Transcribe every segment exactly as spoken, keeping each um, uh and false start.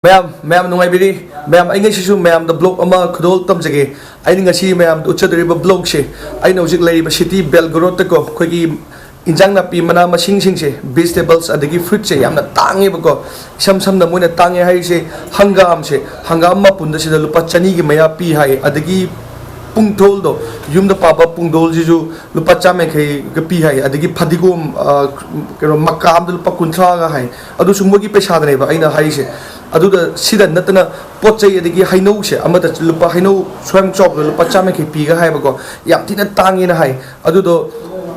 ꯃꯌꯥꯝ, ꯃꯌꯥꯝ ꯅꯨꯡꯉꯥꯏꯕꯤꯔꯤ? ꯃꯌꯥꯝ, ꯑꯩ ꯉꯁꯤꯁꯨ ꯃꯌꯥꯝꯗ vlog ꯑꯃ ꯈꯨꯗꯣꯜ ꯇꯝꯖꯒꯦ꯫ ꯑꯩꯅ ꯉꯁꯤ ꯃꯌꯥꯝꯗ ꯎꯠꯆꯗꯣꯔꯤꯕ vlogꯁꯦ, ꯑꯩꯅ ꯍꯧꯖꯤꯛ ꯂꯩꯔꯤꯕ city Belgorodꯇꯀꯣ, ꯑꯩꯈꯣꯏꯒꯤ ꯏꯟꯖꯥꯡ ꯅꯥꯄꯤ, ꯃꯅꯥ ꯃꯁꯤꯡꯁꯤꯡꯁꯦ, vegetables ꯑꯗꯒꯤ fruitꯁꯦ ꯌꯥꯝꯅ ꯇꯥꯡꯉꯦꯕꯀꯣ꯫ ꯏꯁꯝ ꯁꯝꯅ ꯃꯣꯏꯅ ꯇꯥꯡꯉꯦ ꯍꯥꯏꯔꯤꯁꯦ, ꯍꯪꯒꯥꯝꯁꯦ, ꯍꯪꯒꯥꯝ ꯃꯄꯨꯟꯗ ꯁꯤꯗ ꯂꯨꯄꯥ ꯆꯅꯤꯒꯤ ꯃꯌꯥ ꯄꯤ ꯍꯥꯏ꯫ ꯑꯗꯒꯤ ꯄꯨꯡꯗꯣꯜꯗꯣ, ꯌꯨꯝꯗ ꯄꯥꯕ ꯄꯨꯡꯗꯣꯜꯁꯤꯁꯨ ꯂꯨꯄꯥ ꯆꯥꯝꯃ ꯌꯥꯡꯈꯩꯒ ꯄꯤ ꯍꯥꯏ꯫ ꯑꯗꯒꯤ ꯐꯗꯤꯒꯣꯝ, ꯑ, ꯀꯩꯅꯣ, ꯃꯀꯥ ꯑꯃꯗ ꯂꯨꯄꯥ ꯀꯨꯟꯊ꯭ꯔꯥꯒ ꯍꯥꯏ꯫ ꯑꯗꯨꯁꯨ ꯃꯣꯏꯒꯤ ꯄꯩꯁꯥꯗꯅꯦꯕ ꯑꯩꯅ ꯍꯥꯏꯔꯤꯁꯦ꯫ ꯑꯗꯨꯗ ꯁꯤꯗ ꯅꯠꯇꯅ ꯄꯣꯠ ꯆꯩ, ꯑꯗꯒꯤ ꯍꯩꯅꯧꯁꯦ, ꯑꯃꯗ ꯂꯨꯄꯥ, ꯍꯩꯅꯧ ꯁ꯭ꯋꯥꯏꯃꯨꯛ ꯆꯥꯎꯕꯗ ꯂꯨꯄꯥ ꯆꯥꯝꯃ ꯌꯥꯡꯈꯩ ꯄꯤꯒ ꯍꯥꯏꯕꯀꯣ, ꯌꯥꯝ ꯊꯤꯅ ꯇꯥꯡꯉꯦꯅ ꯍꯥꯏ꯫ ꯑꯗꯨꯗꯣ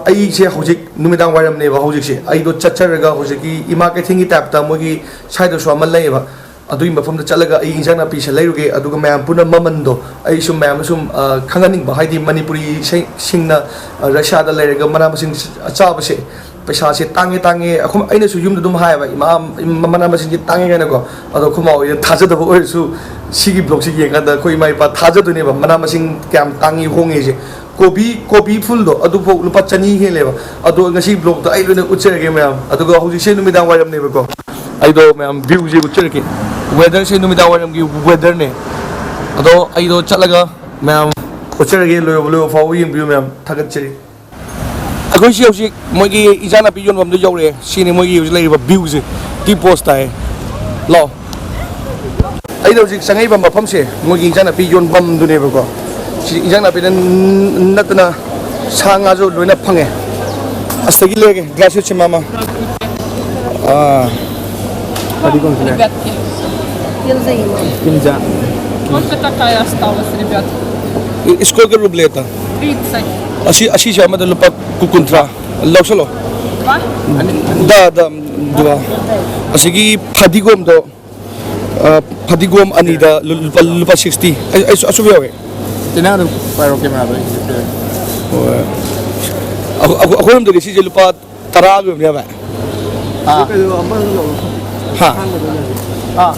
ꯑꯩꯁꯦ ꯍꯧꯖꯤꯛ ꯅꯨꯃꯤꯗꯥꯡ ꯋꯥꯏꯔꯝꯅꯦꯕ ꯍꯧꯖꯤꯛꯁꯦ, ꯑꯩꯗꯣ ꯆꯠꯆꯔꯒ ꯍꯧꯖꯤꯛꯀꯤ ꯏꯃꯥ ꯀꯩꯊꯦꯜꯒꯤ ꯇꯥꯏꯞꯇ ꯃꯣꯏꯒꯤ ꯁ꯭ꯋꯥꯏꯗꯁꯨ ꯑꯃ ꯂꯩꯌꯦꯕ, ꯑꯗꯨꯒꯤ ꯃꯐꯝꯗ ꯆꯠꯂꯒ ꯑꯩ ꯏꯟꯖꯥꯡ ꯅꯥꯄꯤꯁꯦ ꯂꯩꯔꯨꯒꯦ, ꯑꯗꯨꯒ ꯃꯌꯥꯝ ꯄꯨꯟꯅ ꯃꯃꯟꯗꯣ ꯑꯩ ꯁꯨꯝ ꯃꯌꯥꯝꯗ ꯁꯨꯝ, ꯑ, ꯈꯪꯍꯟꯅꯤꯡꯕ, ꯍꯥꯏꯗꯤ ꯃꯅꯤꯄꯨꯔꯤ ꯁꯤꯡꯅ, ꯑ, ꯔꯁꯤꯌꯥꯗ ꯂꯩꯔꯒ ꯃꯅꯥ ꯃꯁꯤꯡ ꯆꯥꯕꯁꯦ ꯄꯩꯁꯥꯁꯦ ꯇꯥꯡꯉꯦ, ꯇꯥꯡꯉꯦ꯫ ꯑꯩꯈꯣꯏ, ꯑꯩꯅꯁꯨ ꯌꯨꯝꯗ ꯑꯗꯨꯝ ꯍꯥꯏꯌꯦꯕ, "ꯏꯃꯥ, ꯏꯃꯥ, ꯃꯅꯥ ꯃꯁꯤꯡꯁꯦ ꯇꯥꯡꯉꯦ" ꯀꯥꯏꯅꯀꯣ꯫ ꯑꯗꯣ ꯑꯩꯈꯣꯏ ꯃꯥ ꯍꯣꯏꯅ ꯊꯥꯖꯗꯕ ꯑꯣꯏꯔꯁꯨ, ꯁꯤꯒꯤ vlogꯁꯦ ꯌꯦꯡꯀꯥꯟꯗ ꯑꯩꯈꯣꯏ ꯏꯃꯥ ꯏꯄꯥ ꯊꯥꯖꯗꯣꯏꯅꯦꯕ, ꯃꯅꯥ ꯃꯁꯤꯡ ꯀꯌꯥꯝ ꯇꯥꯡꯉꯤ, ꯍꯣꯡꯉꯤꯁꯦ꯫ ꯀꯣꯕꯤ, ꯀꯣꯕꯤ ꯐꯨꯜꯗꯣ ꯑꯗꯨꯐꯥꯎ ꯂꯨꯄꯥ ꯆꯅꯤ ꯍꯦꯜꯂꯦꯕ꯫ ꯑꯗꯣ ꯉꯁꯤ vlogꯇ ꯑꯩ ꯂꯣꯏꯅ ꯎꯠꯆꯔꯒꯦ ꯃꯌꯥꯝ꯫ ꯑꯗꯨꯒ ꯍꯧꯖꯤꯛꯁꯦ ꯅꯨꯃꯤꯗꯥꯡ ꯋꯥꯏꯔꯝꯅꯦꯕꯀꯣ꯫ ꯑꯩꯗꯣ ꯃꯌꯥꯝ viewꯁꯦ ꯎꯠꯆꯔꯛꯀꯦ꯫ Weatherꯁꯦ ꯅꯨꯃꯤꯗꯥꯡ ꯋꯥꯏꯔꯝꯒꯤ weatherꯅꯦ꯫ ꯑꯗꯣ ꯑꯩꯗꯣ ꯆꯠꯂꯒ ꯃꯌꯥꯝ ꯎꯠꯆꯔꯒꯦ, ꯂꯣꯏꯕ, ꯂꯣꯏꯕ ꯐꯥꯎꯕ ꯌꯦꯡꯕꯤꯌꯨ ꯃꯌꯥꯝ, ꯊꯥꯒꯠꯆꯔꯤ꯫ ꯑꯩꯈꯣꯏꯁꯤ ꯍꯧꯖꯤꯛ ꯃꯣꯏꯒꯤ ꯏꯟꯖꯥꯡ ꯅꯥꯄꯤ ꯌꯣꯟꯐꯝꯗ ꯌꯧꯔꯛꯑꯦ꯫ ꯁꯤꯅꯤ ꯃꯣꯏꯒꯤ ꯍꯧꯖꯤꯛ ꯂꯩꯔꯤꯕ viewꯁꯦ꯫ ꯇꯤ post ꯇꯥꯏ꯫ ꯂꯥꯛꯑꯣ꯫ ꯑꯩꯅ ꯍꯧꯖꯤꯛ ꯆꯪꯉꯛꯏꯕ ꯃꯐꯝꯁꯦ ꯃꯣꯏꯒꯤ ꯏꯟꯖꯥꯡ ꯅꯥꯄꯤ ꯌꯣꯟꯐꯝꯗꯨꯅꯦꯕꯀꯣ꯫ ꯁꯤ ꯏꯟꯖꯥꯡ ꯅꯥꯄꯤꯗ ꯅꯠꯇꯅ ꯁꯥ ꯉꯥꯁꯨ ꯂꯣꯏꯅ ꯐꯪꯉꯦ꯫ ꯑꯁꯤꯗꯒꯤ ꯂꯩꯔꯒꯦ, здравствуйте, мама. А, Ребятки, Кинза. Только такая осталась, ребят. И сколько рублей это? Тридцать. ꯑꯁꯤ, ꯑꯁꯤꯁꯦ ꯑꯃꯗ ꯂꯨꯄꯥ ꯀꯨꯟꯊ꯭ꯔꯥ꯫ ꯂꯧꯁꯜꯂꯣ꯫ Два? Да, да, два. ꯑꯁꯤꯒꯤ ꯐꯗꯤꯒꯣꯝꯗꯣ, ꯑ, ꯐꯗꯤꯒꯣꯝ ꯑꯅꯤꯗ ꯂꯨ- ꯂꯨꯄꯥ, ꯂꯨꯄꯥ sixty꯫ ꯑꯩ, ꯑꯩꯁꯨ ꯑꯁꯨꯛ ꯌꯥꯎꯋꯦ꯫ ꯇꯤꯅꯥꯗ ꯄꯥꯏꯔꯣ, ꯀꯦꯃꯦꯔꯥꯗꯣ ꯑꯩ ꯍꯧꯖꯤꯛ ꯄꯤꯔꯒꯦ꯫ ꯑꯩꯈꯣꯏ, ꯑꯩꯈꯣꯏꯔꯣꯝꯗꯗꯤ ꯁꯤꯁꯦ ꯂꯨꯄꯥ ꯇꯔꯥꯒꯤ ꯑꯣꯏꯕꯅꯦꯕ꯫ ꯑꯥ, ꯍꯥ? ꯑꯥ,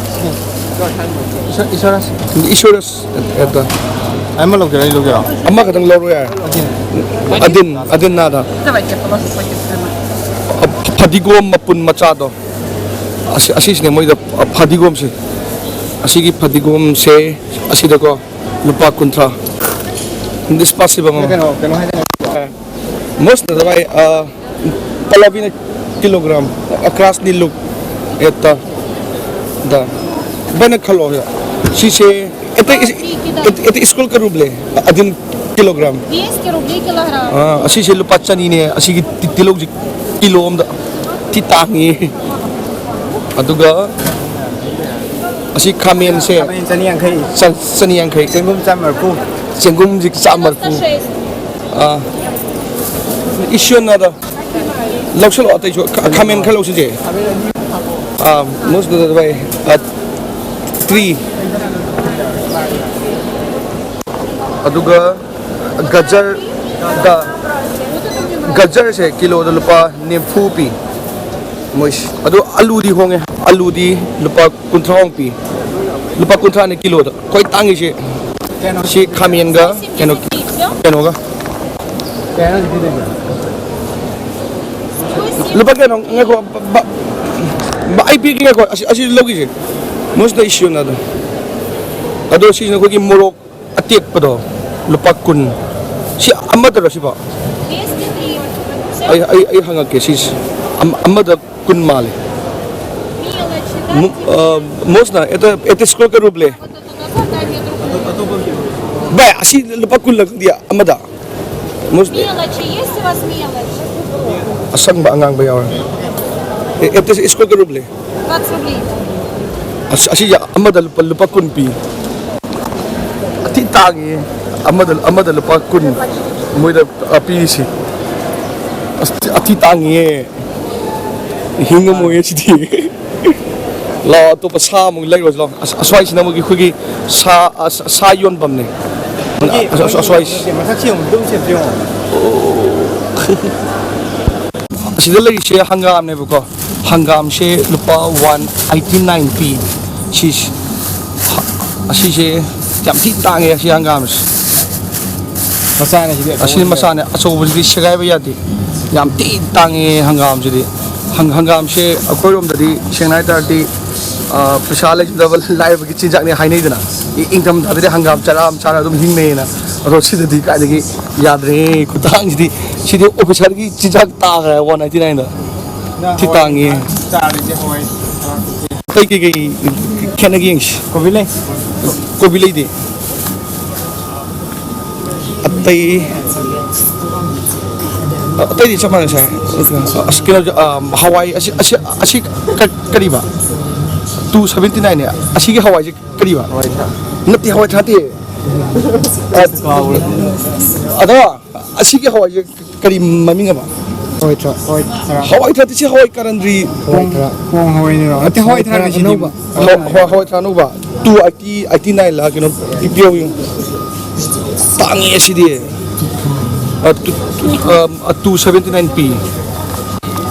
ꯏꯁꯣꯔ, ꯏꯁꯣꯔ, ꯏꯁꯣꯔꯁ ꯑꯗ ꯑꯃ ꯂꯧꯒꯦꯔꯥ, ꯑꯩ ꯂꯧꯒꯦꯔꯥ? ꯑꯃꯈꯛꯇꯪ ꯂꯧꯔꯣ ꯌꯥꯔꯦ꯫ ꯑꯗꯤꯟ, ꯑꯗꯤꯟ ꯅꯥꯗ꯫ Давайте я положу в пакет прямо. ꯐꯗꯤꯒꯣꯝ ꯃꯄꯨꯟ ꯃꯆꯥꯗꯣ꯫ ꯑꯁꯤ, ꯑꯁꯤꯁꯤꯅꯦ ꯃꯣꯏꯗ ꯐꯗꯤꯒꯣꯝꯁꯦ꯫ ꯑꯁꯤꯒꯤ ꯐꯗꯤꯒꯣꯝꯁꯦ ꯑꯁꯤꯗꯀꯣ ꯂꯨꯄꯥ ꯀꯨꯟꯊ꯭ꯔꯥ꯫ This possible. ꯀꯩꯅꯣ, ꯀꯩꯅꯣ ꯍꯥꯏꯗꯅ, most of the way, uh, ꯄꯂꯕꯤꯅ ꯀꯤꯂꯣꯒ꯭ꯔꯥꯝ ꯑꯀ꯭ꯔꯥꯁꯅꯤ ꯂꯨꯛ ꯑꯦꯠꯇ ꯗ ꯕꯅ ꯈꯜꯂꯣ ꯁꯤꯁꯦ ꯑꯦꯇ ꯑꯦꯇ ꯁ꯭ꯀꯨꯜ ꯀꯔꯨꯕ꯭ꯂꯦ ꯑꯗꯤꯟ ꯀꯤꯂꯣꯒ꯭ꯔꯥꯝ꯫ बीस के रुपये किलो है। ꯑꯥ, ꯑꯁꯤꯁꯦ ꯂꯨꯄꯥ ꯆꯅꯤꯅꯦ꯫ ꯑꯁꯤꯒꯤ ꯇꯤ- ꯇꯤꯜꯍꯧꯁꯤ ꯀꯤꯂꯣ ꯑꯃꯗ ꯊꯤ ꯇꯥꯡꯉꯤ꯫ ꯑꯗꯨꯒ ꯑꯁꯤ ꯈꯥꯃꯦꯟꯁꯦ ꯈꯥꯃꯦꯟ ꯆꯅꯤ ꯌꯥꯡꯈꯩ꯫ ꯆ- ꯆꯅꯤ ꯌꯥꯡꯈꯩ꯫ ꯆꯦꯡꯒꯨꯝ ꯆꯥꯝ ꯃꯔꯤꯐꯨ꯫ ꯆꯦꯡꯒꯨꯝꯁꯤ ꯆꯥꯝ ꯃꯔꯤꯐꯨ꯫ ꯑꯥ, ꯏꯁꯤꯌꯣꯟꯅꯗ ꯂꯧꯁꯜꯂꯛꯑꯣ꯫ ꯑꯇꯩꯁꯨ ꯈꯥ- ꯈꯥꯃꯦꯟ ꯈꯔ ꯂꯧꯁꯤꯁꯦ꯫ ꯑꯥ, most of the way, uh, three. ꯑꯗꯨꯒ ꯒꯖꯔꯗ, ꯒꯖꯔꯁꯦ ꯀꯤꯂꯣꯗ ꯂꯨꯄꯥ ꯅꯤꯐꯨ ꯄꯤ꯫ ꯃꯣꯏꯁꯤ ꯑꯗꯣ ꯑꯂꯨꯗꯤ ꯍꯣꯡꯉꯦ꯫ ꯑꯂꯨꯗꯤ ꯂꯨꯄꯥ ꯀꯨꯟꯊ꯭ꯔꯥꯃꯨꯛ ꯄꯤ꯫ ꯂꯨꯄꯥ ꯀꯨꯟꯊ꯭ꯔꯥꯅꯦ ꯀꯤꯂꯣꯗ꯫ ꯈ꯭ꯋꯥꯏ ꯇꯥꯡꯉꯤꯁꯦ ꯁꯤ ꯈꯥꯃꯦꯟꯒ ꯀꯩꯅꯣ, ꯀꯩꯅꯣꯒ꯫ ꯂꯨꯄꯥ ꯀꯌꯥꯅꯣ? ꯉꯥꯏꯈꯣ, ꯕ- ꯕ- ꯑꯩ ꯄꯤꯒꯦ, ꯉꯥꯏꯈꯣ꯫ ꯑꯁꯤ ꯑꯁꯤ ꯂꯧꯈꯤꯁꯦ꯫ ꯃꯣꯏꯁꯤꯗ ꯏꯁꯤꯌꯣꯟꯅꯗꯣ꯫ ꯑꯗꯣ ꯁꯤꯁꯤꯅ ꯑꯩꯈꯣꯏꯒꯤ ꯃꯣꯔꯣꯛ ꯑꯇꯦꯛꯄꯗꯣ ꯂꯨꯄꯥ ꯀꯨꯟ꯫ ꯁꯤ ꯑꯃꯗꯔꯣ ꯁꯤꯕꯣ? ꯑꯩ ꯑꯩ ꯑꯩ ꯍꯪꯉꯛꯀꯦ ꯁꯤꯁꯦ꯫ ꯑꯃ- ꯑꯃꯗ ꯀꯨꯟ ꯃꯥꯜꯂꯦ꯫ Мелочи, да? ꯃꯨ- ꯑ, ꯃꯣꯁꯅ ꯑꯦꯇ ꯑꯦꯇ ꯁ꯭ꯀꯣꯔ ꯀꯔꯨꯕ꯭ꯂꯦ꯫ Вот это назад, дай мне другую. ꯚꯥꯏ, ꯑꯁꯤ ꯂꯨꯄꯥ ꯀꯨꯟ ꯂ ꯈꯪꯗꯦ ꯑꯃꯗ꯫ ꯃꯣꯁ- Мелочи, есть у вас мелочь? ꯑꯁꯪꯕ ꯑꯉꯥꯡꯕ ꯌꯥꯎꯔꯦ꯫ ꯑꯦ- ꯑꯦꯇ ꯁ꯭ꯀꯣꯔ ꯀꯔꯨꯕ꯭ꯂꯦ꯫ Двадцать рублей. ꯑꯁ, ꯑꯁꯤ ꯑꯃꯗ ꯂꯨꯄꯥ, ꯂꯨꯄꯥ ꯀꯨꯟ ꯄꯤ꯫ ꯑꯊꯤ ꯇꯥꯡꯉꯤ꯫ ꯑꯃꯗ, ꯑꯃꯗ ꯂꯨꯄꯥ ꯀꯨꯟ ꯃꯣꯏꯗ, ꯑ, ꯄꯤꯔꯤꯁꯤ꯫ ꯑꯁ, ꯑꯊꯤ ꯇꯥꯡꯉꯤꯌꯦ꯫ ꯍꯤꯡꯉꯝꯃꯣꯏꯌꯦ ꯁꯤꯗꯤ꯫ ꯂꯥꯛꯑꯣ, ꯑꯇꯣꯞꯄ ꯁꯥ ꯑꯃꯨꯛ ꯂꯩꯔꯨꯔꯁꯤ ꯂꯥꯛꯑꯣ꯫ ꯑꯁ, ꯑꯁ꯭ꯋꯥꯏꯁꯤꯅ ꯑꯃꯨꯛ ꯑꯩꯈꯣꯏꯒꯤ ꯁꯥ, ꯑ, ꯁꯥ ꯌꯣꯟꯐꯝꯅꯦ꯫ ꯑꯁ, ꯑꯁ, ꯑꯁ꯭ꯋꯥꯏꯁꯤ꯫ ꯃꯊꯛꯁꯤ ꯑꯃꯨꯛ ꯑꯗꯨꯝ ꯁꯦꯝꯕꯤꯌꯣ꯫ ꯑꯁꯤꯗ ꯂꯩꯔꯤꯁꯦ ꯍꯪꯒꯥꯝꯅꯦꯕꯀꯣ꯫ ꯍꯪꯒꯥꯝꯁꯦ ꯂꯨꯄꯥ ꯋꯥꯟ ꯑꯩꯠꯇꯤ ꯅꯥꯏꯟ ꯄꯤ꯫ ꯁꯤꯁꯦ, ꯑꯁꯤꯁꯦ ꯌꯥꯝ ꯊꯤ ꯇꯥꯡꯉꯦ, ꯑꯁꯤ ꯍꯪꯒꯥꯝꯁꯦ꯫ ꯃꯆꯥꯅꯦ ꯁꯤꯗꯤ, ꯑꯁꯤꯗꯤ ꯑꯆꯧꯕꯁꯤꯗꯤ ꯃꯆꯥꯅꯦ, ꯑꯆꯧꯕꯁꯤꯗꯤ ꯁꯦꯒꯥꯏꯕ ꯌꯥꯗꯦ꯫ ꯌꯥꯝ ꯊꯤ ꯇꯥꯡꯉꯦ ꯍꯪꯒꯥꯝꯁꯤꯗꯤ꯫ ꯍꯪ- ꯍꯪꯒꯥꯝꯁꯦ ꯑꯩꯈꯣꯏꯔꯣꯝꯗꯗꯤ ꯁꯦꯡꯅ ꯍꯥꯏ ꯇꯥꯔꯗꯤ ꯑ, ꯄꯩꯁꯥ ꯂꯩꯇꯕ ꯂꯥꯏꯔꯕꯒꯤ ꯆꯤꯟꯖꯥꯛꯅꯦ ꯍꯥꯏꯅꯩꯗꯅ꯫ ꯏ-, ꯏꯪꯊꯝꯊꯥꯗꯗꯤ ꯍꯪꯒꯥꯝ ꯆꯔꯥ ꯑꯃ ꯆꯥꯔ ꯑꯗꯨꯝ ꯍꯤꯡꯅꯩꯌꯦꯅ꯫ ꯑꯗꯣ ꯁꯤꯗꯗꯤ ꯀꯥꯏꯗꯒꯤ ꯌꯥꯗ꯭ꯔꯦ꯫ ꯈꯨꯇꯥꯡꯁꯤꯗꯤ, ꯁꯤꯗꯤ ꯑꯣꯐꯤꯁꯔꯒꯤ ꯆꯤꯟꯖꯥꯛ ꯇꯥꯈ꯭ꯔꯦ, ꯋꯥꯟ ꯅꯥꯏꯟꯇꯤ ꯅꯥꯏꯟꯗ꯫ ꯊꯤ ꯇꯥꯡꯉꯦ꯫ ꯆꯥꯔꯤꯁꯦ ꯍꯋꯥꯏ꯫ ꯑꯇꯩ ꯀꯩꯀꯩ ꯈꯦꯠꯅꯒꯦ ꯌꯦꯡꯁꯤ꯫ ꯀꯣꯕꯤ ꯂꯩ꯫ ꯀꯣꯕꯤ ꯂꯩꯗꯤ? ꯑꯇꯩ, ꯑꯇꯩꯗꯤ ꯆꯞ ꯃꯥꯟꯅꯩ ꯁꯥꯔ꯫ ꯑꯁ, ꯀꯩꯅꯣ, ꯑ, ꯍꯋꯥꯏ ꯑꯁꯤ, ꯑꯁꯤ, ꯑꯁꯤ ꯀ-, ꯀꯔꯤꯕ? ꯇꯨ ꯁꯚꯦꯟꯇꯤ ꯅꯥꯏꯟꯅꯦ꯫ ꯑꯁꯤꯒꯤ ꯍꯋꯥꯏꯁꯦ ꯀꯔꯤꯕ? ꯅꯠꯇꯦ, ꯍꯋꯥꯏ ꯊ꯭ꯔꯥꯛ ꯅꯠꯇꯦ꯫ ꯑ, ꯑꯗꯣ, ꯑꯁꯤꯒꯤ ꯍꯋꯥꯏꯁꯦ ꯀꯔꯤ ꯃꯃꯤꯡ ꯑꯕ? ꯍꯋꯥꯏ ꯊ꯭ꯔꯥꯛ꯫ ꯍꯋꯥꯏ ꯊ꯭ꯔꯥꯛ꯫ ꯍꯋꯥꯏ ꯊ꯭ꯔꯥꯛꯇꯤ ꯁꯤ ꯍꯋꯥꯏ ꯀꯥꯔꯟꯗ꯭ꯔꯤ꯫ ꯄꯣꯡ, ꯄꯣꯡ ꯍꯋꯥꯏꯅꯤꯔꯣ? ꯅꯠꯇꯦ, ꯍꯋꯥꯏ ꯊ꯭ꯔꯥꯛꯅꯤ ꯁꯤꯗꯤ꯫ ꯑꯅꯧꯕ꯫ ꯍ-, ꯍ-, ꯍꯋꯥꯏ ꯊ꯭ꯔꯥꯛ ꯑꯅꯧꯕ꯫ ꯇꯨ ꯑꯩꯠꯇꯤ, ꯑꯩꯠꯇꯤ ꯅꯥꯏꯟ ꯂ ꯀꯩꯅꯣ ꯄꯤ-, ꯄꯤꯍꯧꯋꯤ꯫ ꯇꯥꯡꯉꯦ ꯁꯤꯗꯤ꯫ ꯑ, ꯇꯨ, ꯑ, ꯑ, ꯇꯨ ꯁꯚꯦꯟꯇꯤ ꯅꯥꯏꯟ ꯄꯤ꯫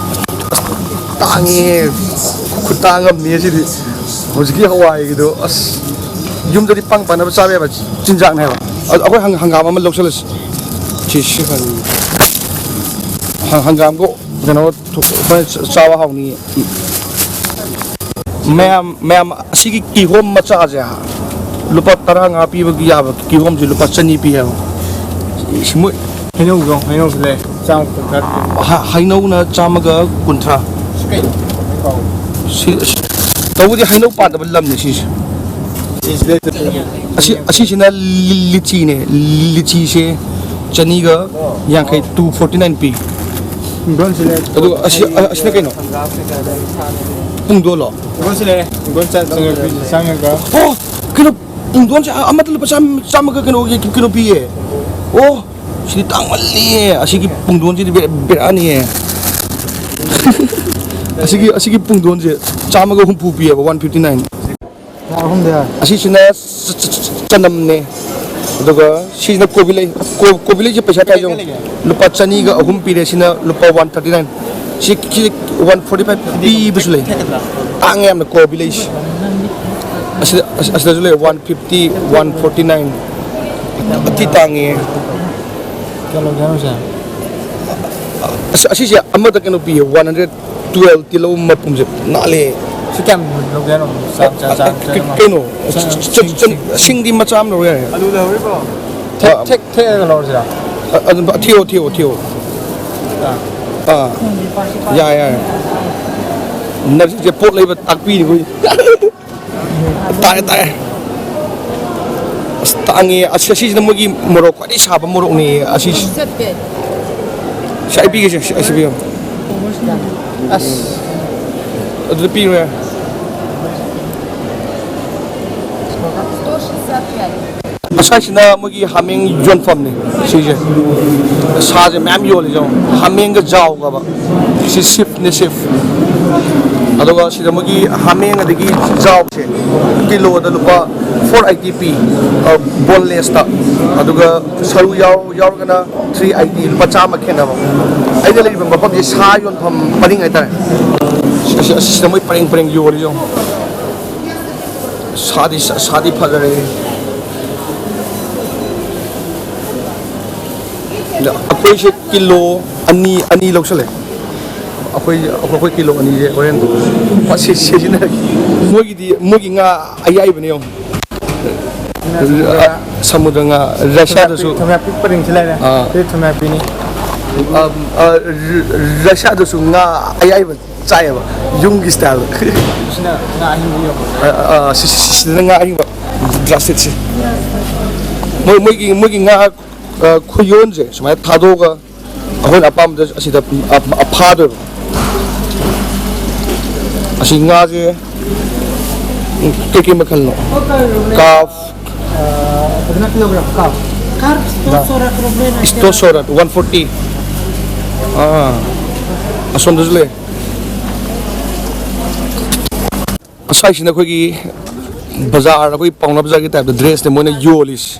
ꯇꯥꯡꯉꯦ꯫ ꯈꯨꯇꯥꯡ ꯑꯃꯅꯤ ꯁꯤꯗꯤ꯫ ꯍꯧꯖꯤꯛꯀꯤ ꯍꯋꯥꯏꯒꯤꯗꯣ, ꯑꯁ, ꯌꯨꯝꯗꯗꯤ ꯄꯪ ꯄꯪꯅꯕ ꯆꯥꯕ ꯌꯥꯕ ꯆꯤꯟꯖꯥꯛꯅꯦ ꯍꯥꯏꯕ꯫ ꯑꯗꯣ ꯑꯩꯈꯣꯏ ꯍꯪ-, ꯍꯪꯒꯥꯝ ꯑꯃ ꯂꯧꯁꯜꯂꯁꯤ꯫ ꯁꯤ, ꯁꯤ ꯐꯔꯦ꯫ ꯍ-, ꯍꯪꯒꯥꯝꯒ ꯀꯩꯅꯣ ꯊꯣ-, ꯍꯣꯔꯦꯟ ꯆ-, ꯆꯥꯕ ꯍꯥꯎꯅꯤꯌꯦ꯫ ꯃꯌꯥꯝ, ꯃꯌꯥꯝ, ꯑꯁꯤꯒꯤ ꯀꯤꯍꯣꯝ ꯃꯆꯥꯁꯦ ꯂꯨꯄꯥ ꯇꯔꯥꯃꯉꯥ ꯄꯤꯕꯒꯤ ꯌꯥꯕ ꯀꯤꯍꯣꯝꯁꯦ ꯂꯨꯄꯥ ꯆꯅꯤ ꯄꯤ ꯍꯥꯏꯕ꯫ ꯁꯤ ꯃꯣꯏ ꯍꯩꯅꯧꯗꯣ, ꯍꯩꯅꯧꯁꯨ ꯂꯩ, ꯆꯥꯝꯃ ꯀꯨꯟꯊ꯭ꯔꯥ ꯄꯤ꯫ ꯍ-, ꯍꯩꯅꯧꯅ ꯆꯥꯝꯃꯒ ꯀꯨꯟꯊ꯭ꯔꯥ꯫ ꯁꯤ ꯀꯩꯅꯣ? ꯁꯤ, ꯑꯁ, ꯇꯧꯕꯗꯤ ꯍꯩꯅꯧ ꯄꯥꯟꯗꯕ ꯂꯝꯅꯤ ꯁꯤꯁꯦ꯫ ꯁꯤꯁꯤꯗ ꯑꯁꯤ, ꯑꯁꯤꯁꯤꯅ ꯂꯤ-, ꯂꯤꯆꯤꯅꯦ꯫ ꯂꯤꯆꯤꯁꯦ ꯆꯅꯤꯒ ꯌꯥꯡꯈꯩ, ꯇꯨ ꯐꯣꯔꯇꯤ ꯅꯥꯏꯟ ꯄꯤ꯫ ꯄꯨꯡꯗꯣꯟꯁꯤ ꯂꯩ꯫ ꯑꯗꯨꯒ ꯑꯁꯤ, ꯑ-, ꯑꯁꯤꯅ ꯀꯩꯅꯣ? ꯄꯨꯡꯗꯣꯟꯂꯣ? ꯄꯨꯡꯗꯣꯟꯁꯤ ꯂꯩꯔꯦ꯫ ꯄꯨꯡꯗꯣꯟ ꯆꯥ-, ꯆꯪꯉꯛꯄꯤ-, ꯆꯪꯉꯒ꯫ ꯑꯣ, ꯀꯩꯅꯣ, ꯄꯨꯡꯗꯣꯟꯁꯦ ꯑ-, ꯑꯃꯗ ꯂꯨꯄꯥ ꯆꯥꯝ-, ꯆꯥꯝꯃꯒ ꯀꯩꯅꯣꯒꯤ, ꯀꯩꯅꯣ ꯄꯤꯌꯦ꯫ ꯑꯣ, ꯁꯤꯗꯤ ꯇꯥꯡꯃꯜꯂꯤꯌꯦ꯫ ꯑꯁꯤꯒꯤ ꯄꯨꯡꯗꯣꯟꯁꯤꯗꯤ ꯕꯦ-, ꯕꯦꯔꯥꯅꯤꯌꯦ꯫ ꯑꯁꯤꯒꯤ, ꯑꯁꯤꯒꯤ ꯄꯨꯡꯗꯣꯟꯁꯦ ꯆꯥꯝꯃꯒ ꯍꯨꯝꯐꯨ ꯄꯤꯌꯦꯕ, ꯋꯥꯟ ꯐꯤꯐꯇꯤ ꯅꯥꯏꯟ꯫ ꯂꯥꯛ ꯑꯍꯨꯝꯗ ꯌꯥꯔꯦ꯫ ꯑꯁꯤꯁꯤꯅ ꯆ-, ꯆ-, ꯆ-, ꯆꯅꯝꯅꯦ꯫ ꯑꯗꯨꯒ ꯁꯤꯁꯤꯅ ꯀꯣꯕꯤ ꯂꯩ꯫ ꯀꯣ-, ꯀꯣꯕꯤ ꯂꯩꯁꯦ ꯄꯩꯁꯥ ꯀꯌꯥ ꯌꯧ-, ꯀꯌꯥ ꯂꯩꯒꯦ? ꯂꯨꯄꯥ ꯆꯅꯤꯒ ꯑꯍꯨꯝ ꯄꯤꯔꯦ, ꯁꯤꯅ ꯂꯨꯄꯥ ꯋꯥꯟ ꯊꯥꯔꯇꯤ ꯅꯥꯏꯟ꯫ ꯁꯤ, ꯁꯤ ꯋꯥꯟ ꯐꯣꯔꯇꯤ ꯐꯥꯏꯚ ꯄꯤꯕꯁꯨ ꯂꯩ꯫ ꯇꯥꯡꯉꯦ ꯌꯥꯝꯅ ꯀꯣꯕꯤ ꯂꯩꯁꯦ꯫ ꯑꯁꯤꯗ, ꯑꯁ-, ꯑꯁꯤꯗꯁꯨ ꯂꯩ, one fifty, one forty nine. ꯑꯇꯤ ꯇꯥꯡꯉꯦ꯫ ꯀꯌꯥ ꯂꯧꯒꯦ ꯍꯥꯏꯅꯣ ꯁꯦ? ꯑꯁ, ꯑꯁꯤꯁꯦ ꯑꯃꯗ ꯀꯩꯅꯣ ꯄꯤꯌꯦ, ꯋꯥꯟ ꯍꯟꯗ꯭ꯔꯦꯠ ꯇꯨꯋꯦꯜꯕ꯫ ꯇꯤꯜꯍꯧ ꯃꯄꯨꯝꯁꯦ ꯅꯥꯜꯂꯦ꯫ ꯁꯤ ꯀꯌꯥꯝ ꯂꯧꯒꯦ ꯍꯥꯏꯅꯣ? ꯆꯥꯝ, ꯆꯥꯝ, ꯆꯥꯝ, ꯆꯥꯝ, ꯀꯩꯅꯣ? ꯆꯥꯝ, ꯆ-, ꯆ-, ꯆ-, ꯁꯤꯡꯗꯤ ꯃꯆꯥ ꯑꯃ ꯂꯧ ꯌꯥꯔꯦ꯫ ꯑꯂꯨ ꯂꯧꯍꯧꯔꯤꯕꯣ? ꯊꯦꯛ, ꯑ, ꯊꯦꯛ, ꯊꯦꯛꯑꯒ ꯂꯧꯔꯁꯤꯔꯥ? ꯑ-, ꯑꯗꯨꯝ ꯊꯤꯌꯣ, ꯊꯤꯌꯣ, ꯊꯤꯌꯣ꯫ ꯑꯥ꯫ ꯑꯥ꯫ ꯌꯥꯔꯦ, ꯌꯥꯔꯦ꯫ ꯅꯔꯁꯤꯡꯁꯦ ꯄꯣꯠ ꯂꯩꯕ ꯇꯥꯛꯄꯤꯔꯤꯕ꯫ ꯇꯥꯔꯦ, ꯇꯥꯔꯦ꯫ ꯑꯁ, ꯇꯥꯡꯉꯦ꯫ ꯑꯁ, ꯑꯁꯤꯁꯤꯅ ꯃꯣꯏꯒꯤ ꯃꯣꯔꯣꯛ ꯈ꯭ꯋꯥꯏꯗꯒꯤ ꯁꯥꯕ ꯃꯣꯔꯣꯛꯅꯦ ꯑꯁꯤꯁꯤ꯫ ꯆꯠꯇꯦ꯫ ꯁꯤ ꯑꯩ ꯄꯤꯒꯦꯁꯦ, ꯁꯤ, ꯑꯁꯤ ꯄꯤꯌꯣ꯫ ꯑꯁ꯫ ꯑꯗꯨꯗ ꯄꯤꯔꯣ ꯌꯥꯔꯦ꯫ ꯑꯁ꯭ꯋꯥꯏꯁꯤꯅ ꯃꯣꯏꯒꯤ ꯍꯥꯃꯦꯡ ꯌꯣꯟꯐꯝꯅꯤ꯫ ꯁꯤꯁꯦ ꯁꯥꯁꯦ ꯃꯌꯥꯝ ꯌꯣꯜꯂꯤ꯫ ꯌꯦꯡꯉꯣ, ꯍꯥꯃꯦꯡꯒ ꯖꯥꯎꯒꯕ꯫ ꯁꯤ ꯁꯤꯐꯅꯦ, ꯁꯤꯐ꯫ ꯑꯗꯨꯒ ꯁꯤꯗ ꯃꯣꯏꯒꯤ ꯍꯥꯃꯦꯡ ꯑꯗꯒꯤ ꯖꯥꯎꯁꯦ ꯀꯤꯂꯣꯗ ꯂꯨꯄꯥ ꯐꯣꯔ ꯑꯩꯠꯇꯤ ꯄꯤ꯫ ꯕꯣꯟꯂꯦꯁꯇ꯫ ꯑꯗꯨꯒ ꯁꯔꯨ ꯌꯥꯎ-, ꯌꯥꯎꯔꯒꯅ ꯊ꯭ꯔꯤ ꯑꯩꯠꯇꯤ, ꯂꯨꯄꯥ ꯆꯥꯝꯃ ꯈꯦꯠꯅꯕ꯫ ꯑꯩꯅ ꯂꯩꯔꯤꯕ ꯃꯐꯝꯁꯦ ꯁꯥ ꯌꯣꯟꯐꯝ ꯄꯔꯤꯡ ꯍꯥꯏꯇꯥꯔꯦ꯫ ꯑꯁꯤ-, ꯑꯁꯤꯁꯤꯗ ꯃꯣꯏ ꯄꯔꯦꯡ ꯄꯔꯦꯡ ꯌꯣꯜꯂꯤ ꯌꯦꯡꯉꯣ꯫ ꯁꯥꯗꯤ, ꯁꯥꯗꯤ ꯐꯖꯔꯦ꯫ ꯑꯗ ꯑꯩꯈꯣꯏꯁꯦ ꯀꯤꯂꯣ ꯑꯅꯤ, ꯑꯅꯤ ꯂꯧꯁꯜꯂꯦ꯫ ꯑꯩꯈꯣꯏ, ꯑꯩꯈꯣꯏ ꯀꯤꯂꯣ ꯑꯅꯤꯁꯦ ꯍꯣꯔꯦꯟ ꯁꯤ-, ꯁꯤꯖꯤꯟꯅꯔꯒꯦ꯫ ꯃꯣꯏꯒꯤꯗꯤ, ꯃꯣꯏꯒꯤ ꯉꯥ ꯑꯌꯥꯏꯕꯅꯦ ꯌꯦꯡꯉꯣ꯫ ꯁꯃꯨꯗ꯭ꯔ ꯉꯥ, ꯔꯁꯤꯌꯥꯗꯁꯨ꯫ ꯊꯨꯝꯌꯥꯛꯄꯤ ꯄꯔꯤꯡꯁꯤ ꯂꯩꯔꯦ꯫ ꯑꯥ꯫ ꯁꯤ ꯊꯨꯝꯌꯥꯛꯄꯤꯅꯤ꯫ ꯑ, ꯑ, ꯔ-, ꯔꯁꯤꯌꯥꯗꯁꯨ ꯉꯥ ꯑꯌꯥꯏꯕ ꯆꯥꯏꯌꯦꯕ, ꯌꯨꯝꯒꯤ ꯁ꯭ꯇꯥꯏꯜꯗ꯫ ꯁꯤꯅ ꯉꯥ ꯑꯍꯤꯡꯕ ꯌꯣꯟꯕ꯫ ꯑ, ꯑ, ꯁꯤ-, ꯁꯤ-, ꯁꯤꯗꯅ ꯉꯥ ꯑꯍꯤꯡꯕ ꯒ꯭ꯂꯥꯁ ꯁꯦꯠꯁꯦ꯫ ꯃꯣꯏ, ꯃꯣꯏꯒꯤ, ꯃꯣꯏꯒꯤ ꯉꯥ, ꯑ, ꯈꯨꯌꯣꯟꯁꯦ ꯁꯨꯃꯥꯏꯅ ꯊꯥꯗꯣꯛꯑꯒ ꯑꯩꯈꯣꯏꯅ ꯑꯄꯥꯝꯕꯗ ꯑꯁꯤꯗ, ꯑ, ꯑ, ꯐꯥꯗꯣꯏꯕ꯫ ꯑꯁꯤ ꯉꯥꯁꯦ ꯀꯩꯀꯩ ꯃꯈꯜꯅꯣ? ꯀꯥꯐ꯫ ꯑꯗꯨꯅ ꯀꯤꯂꯣꯒ꯭ꯔꯥꯝ ꯀꯥꯐ꯫ ꯀꯥꯐ ꯁ꯭ꯇꯣ ꯁꯣꯔꯥ ꯀꯤꯂꯣꯒ꯭ꯔꯥꯝ꯫ ꯁ꯭ꯇꯣ ꯁꯣꯔꯥ ꯋꯥꯟ ꯐꯣꯔꯇꯤ꯫ ꯑꯥ, ꯑꯁꯣꯝꯗꯁꯨ ꯂꯩ꯫ ꯑꯁ꯭ꯋꯥꯏꯁꯤꯅ ꯑꯩꯈꯣꯏꯒꯤ ꯕꯖꯥꯔ, ꯑꯩꯈꯣꯏ ꯄꯥꯎꯅꯥ ꯕꯖꯥꯔꯒꯤ ꯇꯥꯏꯞꯇ ꯗ꯭ꯔꯦꯁꯅꯦ ꯃꯣꯏꯅ ꯌꯣꯜꯂꯤꯁꯦ꯫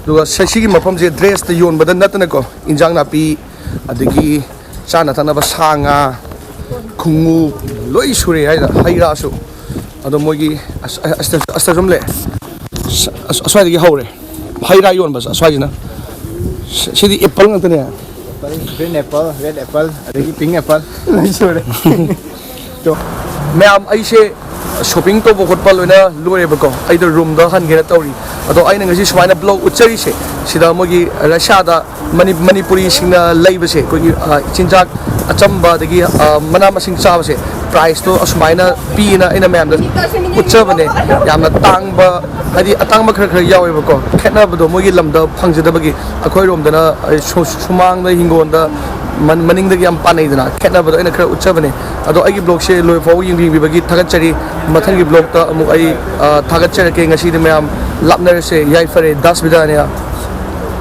ꯑꯗꯨꯒ ꯁ-, ꯁꯤꯒꯤ ꯃꯐꯝꯁꯦ ꯗ꯭ꯔꯦꯁꯇ ꯌꯣꯟꯕꯗ ꯅꯠꯇꯅꯀꯣ, ꯏꯟꯖꯥꯡ ꯅꯥꯄꯤ, ꯑꯗꯒꯤ ꯆꯥꯅ ꯊꯛꯅꯕ ꯁꯥ ꯉꯥ, ꯈꯣꯡꯎꯞ, ꯂꯣꯏ ꯁꯨꯔꯦ ꯍꯥꯏꯗ, ꯍꯩ ꯔꯥꯁꯨ꯫ ꯑꯗꯣ ꯃꯣꯏꯒꯤ ꯑꯁ-, ꯑꯁ-, ꯑꯁ-, ꯑꯁꯣꯝ ꯂꯩ꯫ ꯑꯁ-, ꯑꯁ꯭ꯋꯥꯏꯗꯒꯤ ꯍꯧꯔꯦ ꯍꯩ ꯔꯥ ꯌꯣꯟꯕꯁꯦ, ꯑꯁ꯭ꯋꯥꯏꯁꯤꯅ꯫ ꯁ-, ꯁꯤꯗꯤ ꯑꯦꯄꯜ ꯉꯥꯛꯇꯅꯦ꯫ Green apple, red apple, ꯑꯗꯒꯤ pink apple ꯂꯣꯏ ꯁꯨꯔꯦ꯫ ꯃꯌꯥꯝ, ꯑꯩꯁꯦ shopping ꯇꯧꯕ ꯈꯣꯠꯄ ꯂꯣꯏꯅ ꯂꯣꯏꯔꯦꯕꯀꯣ꯫ ꯑꯩꯗꯣ roomꯗ ꯍꯟꯒꯦꯅ ꯇꯧꯔꯤ꯫ ꯑꯗꯣ ꯑꯩꯅ ꯉꯁꯤ ꯁꯨꯃꯥꯏꯅ vlog ꯎꯠꯆꯔꯤꯁꯦ, ꯁꯤꯗ ꯃꯣꯏꯒꯤ ꯔꯁꯤꯌꯥꯗ ꯃꯅꯤ-, ꯃꯅꯤꯄꯨꯔꯤꯁꯤꯡꯅ ꯂꯩꯕꯁꯦ, ꯑꯩꯈꯣꯏꯒꯤ, ꯑ, ꯆꯤꯟꯖꯥꯛ ꯑꯆꯝꯕ ꯑꯗꯒꯤ, ꯑ, ꯃꯅꯥ ꯃꯁꯤꯡ ꯆꯥꯕꯁꯦ, priceꯇꯣ ꯑꯁꯨꯃꯥꯏꯅ ꯄꯤꯅ ꯑꯩꯅ ꯃꯌꯥꯝꯗ ꯎꯠꯆꯕꯅꯦ꯫ ꯌꯥꯝꯅ ꯇꯥꯡꯕ, ꯍꯥꯏꯗꯤ ꯑꯇꯥꯡꯕ ꯈꯔ ꯈꯔ ꯌꯥꯎꯋꯦꯕꯀꯣ, ꯈꯦꯠꯅꯕꯗꯣ ꯃꯣꯏꯒꯤ ꯂꯝꯗ ꯐꯪꯖꯗꯕꯒꯤ꯫ ꯑꯩꯈꯣꯏꯔꯣꯝꯗꯅ, ꯑ, ꯁꯨ-, ꯁꯨꯃꯥꯡꯗ, ꯍꯤꯡꯒꯣꯜꯗ, ꯃꯟ-, ꯃꯅꯤꯡꯗꯒꯤ ꯌꯥꯝ ꯄꯥꯅꯩꯗꯅ, ꯈꯦꯠꯅꯕꯗꯣ ꯑꯩꯅ ꯈꯔ ꯎꯠꯆꯕꯅꯦ꯫ ꯑꯗꯣ ꯑꯩꯒꯤ vlogꯁꯦ ꯂꯣꯏꯐꯥꯎ ꯌꯦꯡꯕꯤꯕꯒꯤ ꯊꯥꯒꯠꯆꯔꯤ꯫ ꯃꯊꯪꯒꯤ vlogꯇ ꯑꯃꯨꯛ ꯑꯩ, ꯑ, ꯊꯥꯒꯠꯆꯔꯛꯀꯦ꯫ ꯉꯁꯤꯗꯤ ꯃꯌꯥꯝ ꯂꯥꯞꯅꯔꯁꯦ꯫ ꯌꯥꯏꯐꯔꯦ꯫ ꯗꯥꯁ ꯕꯤꯗꯥꯅꯤꯌꯥ꯫